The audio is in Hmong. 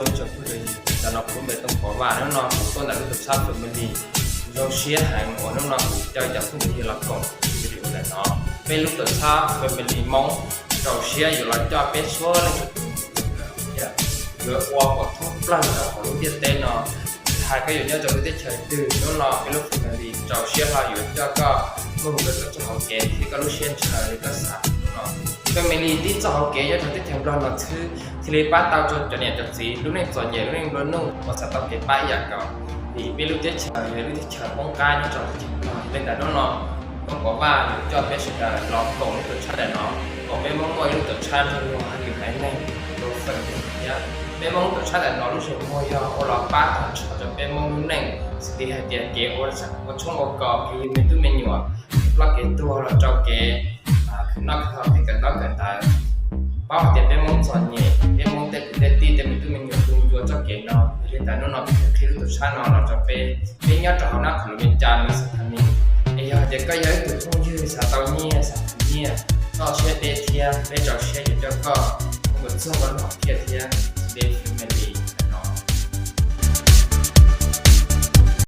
Ib tsoom phooj ywg, tam no kuv lub npe Tooj Pov Vaj, hnub no kuv tuaj ntawm lub tuam txhab Family. Zoo siab heev uas hnub no kuv coj cov phooj ywg los koom video ntawm no. Peb lub tuam txhab Family Hmoob rau siab yuav los coj peb suav leej txhua tus, yuav ua kom thoob plaws rau hauv lub ntiaj teb no. Hais koj yuav nyob rau lub teb chaws twg, hnub no peb lub Family rau siab hlo yuav coj koj mloog rau txoj hauv kev thiab koj lub siab ntshaw li koj xav hnub no. Family tib txoj hauv kev nyob rau teb chaws Nplog no xwb thiaj li pab tau rau cov niam cov txiv lub neej txom nyem lub neej nplua nuj uas xav tau kev pab ib yam nkaus. Vim peb lub teb chaws yog lub teb chaws poob qab nyob rau teb chaws Nplog, yog li ntawd hnub no Tooj Pov Vaj yuav coj peb sawv daws los koom lub tuam txhab ntawm no, kom peb Hmoob muaj ib lub tuam txhab nrog luag hais lus haiv neeg, luag feem thiab. Peb Hmoob lub tuam txhab ntawm no lub ntsej muag yog ua los pab tag nrho rau peb Hmoob lub neej, xws li hais tias kev ua tshoob ua kos, kev yug me tub me nyuam, kev ploj kev tuag los rau kev khwv noj khwv haus, kev kawm ntaub kawm ntawv. Paub hais tias peb Hmoob txom nyem, peb Hmoob tej kwv tej tij tej me tub me nyuam tu ncua txoj kev no, yog li ntawd hnub no kuv thiaj qhib lub tuam txhab no los rau peb. Peb nyob rau hauv nab qhov lus me cas no xav tham ni. Es yog hais tias koj yog ib tug phooj ywg xav tau nyiaj xav tham nyiaj, koj siab deb thiab peb rau siab yuav coj koj mus kom txog koj lub hom phiaj thiab. Family